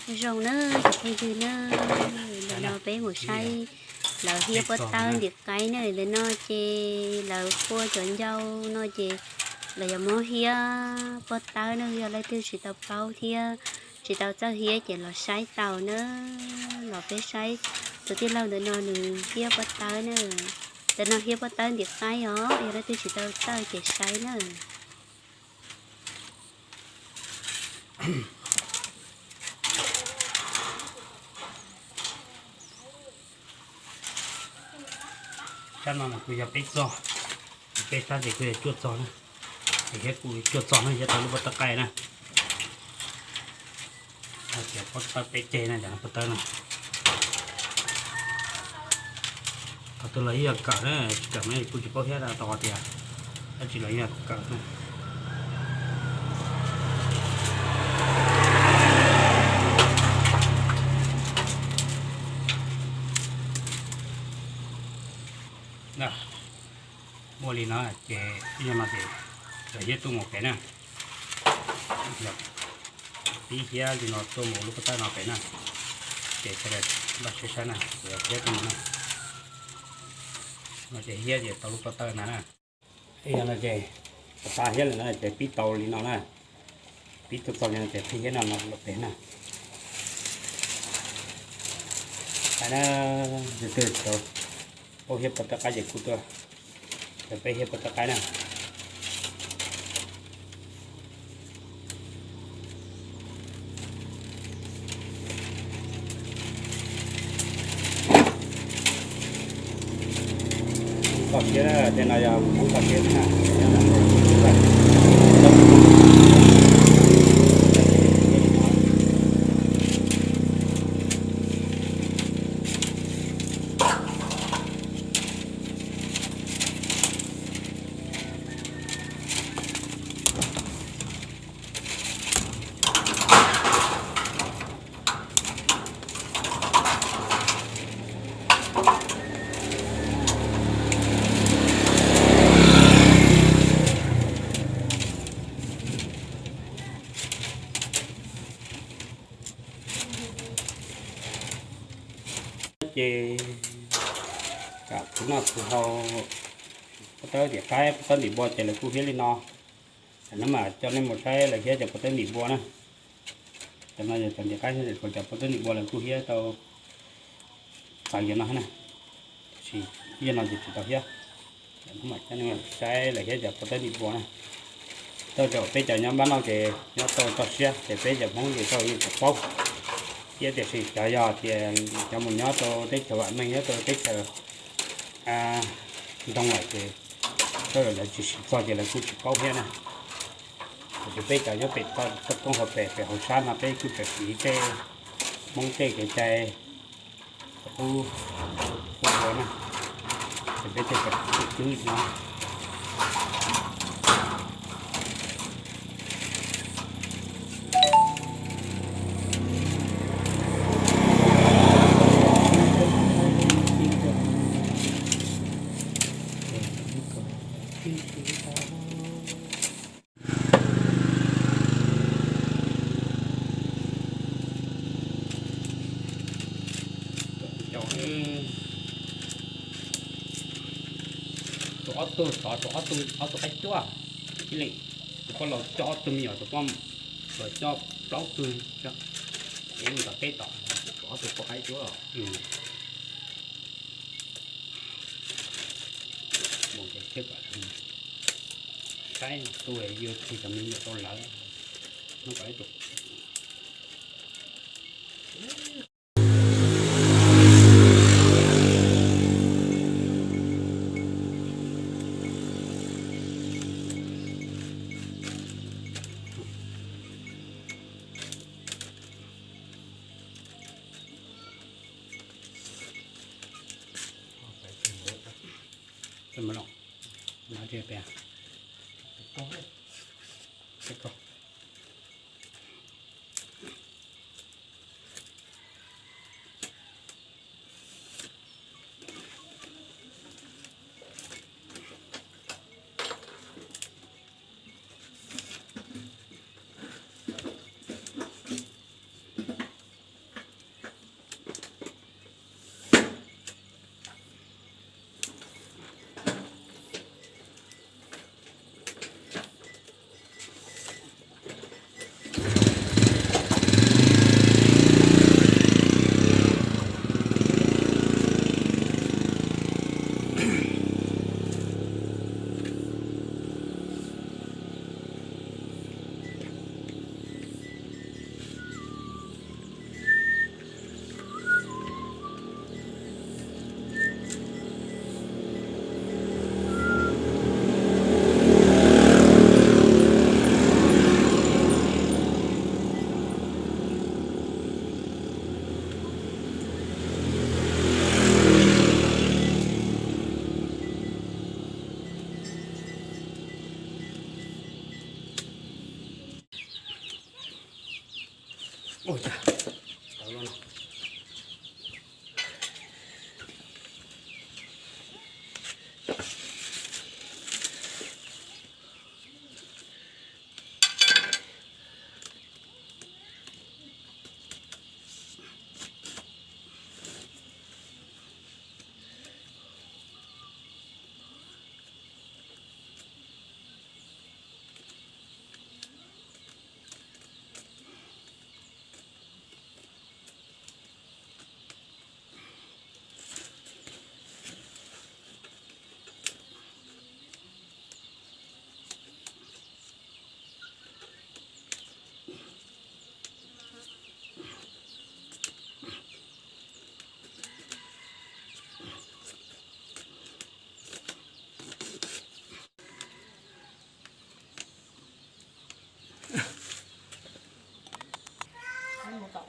Zoo na cov phooj ywg na, ntawm no peb mus saib lawv hiab pob tawb ntim qaib na. Ntawm no ces lawv qhua cov ncau no ces lawv yuav muab hiab pob tawb na. Yog leej twg tsis tau paub thiab tsis tau txawj hiab ces los saib tau na. Los peb saib tus tij laug ntawm no nws hiab pob tawb na. Ntawm no hiab pob tawb ntim qaib os, yog leej twg tsis tau txawj ces saib na. Sab no kuj yog peb txog, peb sab ces kuj yog cuaj txog na. Ces hiab kuj cuaj txog na, hiab tau lub pob tawb qaib na. Pob tawb peb ceg na, cov pob tawb no. Thaum twg los yeej yog kawm na, tsis kawm mas kuj tsis paub thiab rau qhov tias dab tsi los yeej yog kawm na. Muaj li no ces ib yam no ces cov hiab tuaj mus pem na. Pib hiab li no tuaj mus lub pob tawb no pem na. Ces sawv daws npaj siab saib na, hiab tuaj mus na. No ces hiab ces tau lub pob tawb ntag na. Ib yam no ces tas hiab lawm na ces pib tau li no na. Pib tuaj txog li no ces pib hiab no no los pem na. Hais na, leej twg tsis tau paub hiab pob tawb qaib ces kuj tuaj, ces peb hiab pob tawb qaib na. Toj siab, tej no yog hmoob toj siab na. Ces kam tus noj tus haus, pob tawb ntim qaib pob tawb ntim npua ces lawv kuj hiab li no. Tam no mas coj nej mus saib lawv hiab cov pob tawb ntim npua na. Tam no yog cov ntim qaib, cov pob tawb ntim npua lawv kuj hiab tau txawv yam no na. Tab sis yam no ces tsis tau hiab. Tam no mas coj nej mus saib lawv hiab cov pob tawb ntim npua na. Tau cov peb cov nyob npab noj ces nyob tau toj siab ces peb cov hmoob ces tau yeej tsis paub. Thiab tiam sis cov yog tias cov mus nyob rau teb chaws vam meej, nyob rau teb chaws ntoo lawm ces tej zaum lawv tsis siv txog ces lawv kuj tsis paub thiab na. Tiam sis peb cov nyob pem toj roob hauv pes pem hauv sab no peb kuj tseem siv tej hmoob tej kev cai qub qub ua na, ces peb tej cov kwv no. Tus ob tug tod, tus ob tug, ob tug qaib cuab, ib leeg tus poj laus coj ob tug me nyuam, tus poj laus coj plaub tug, ib tug tom teb tod, tus ob tug poj qaib cuab. Mus ces thiaj kom saib tus yuav khi cov me nyuam rau lawv, hnub kom ib tug. Ua cas tawv los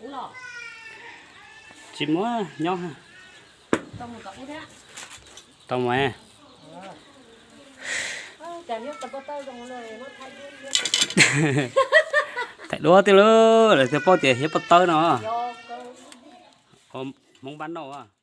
no. Tsis muaj nyob. Tau mas. Thaij duab tiag lauj, lawv thiaj paub tias hiab pob tawb no. Hmoob npab noj.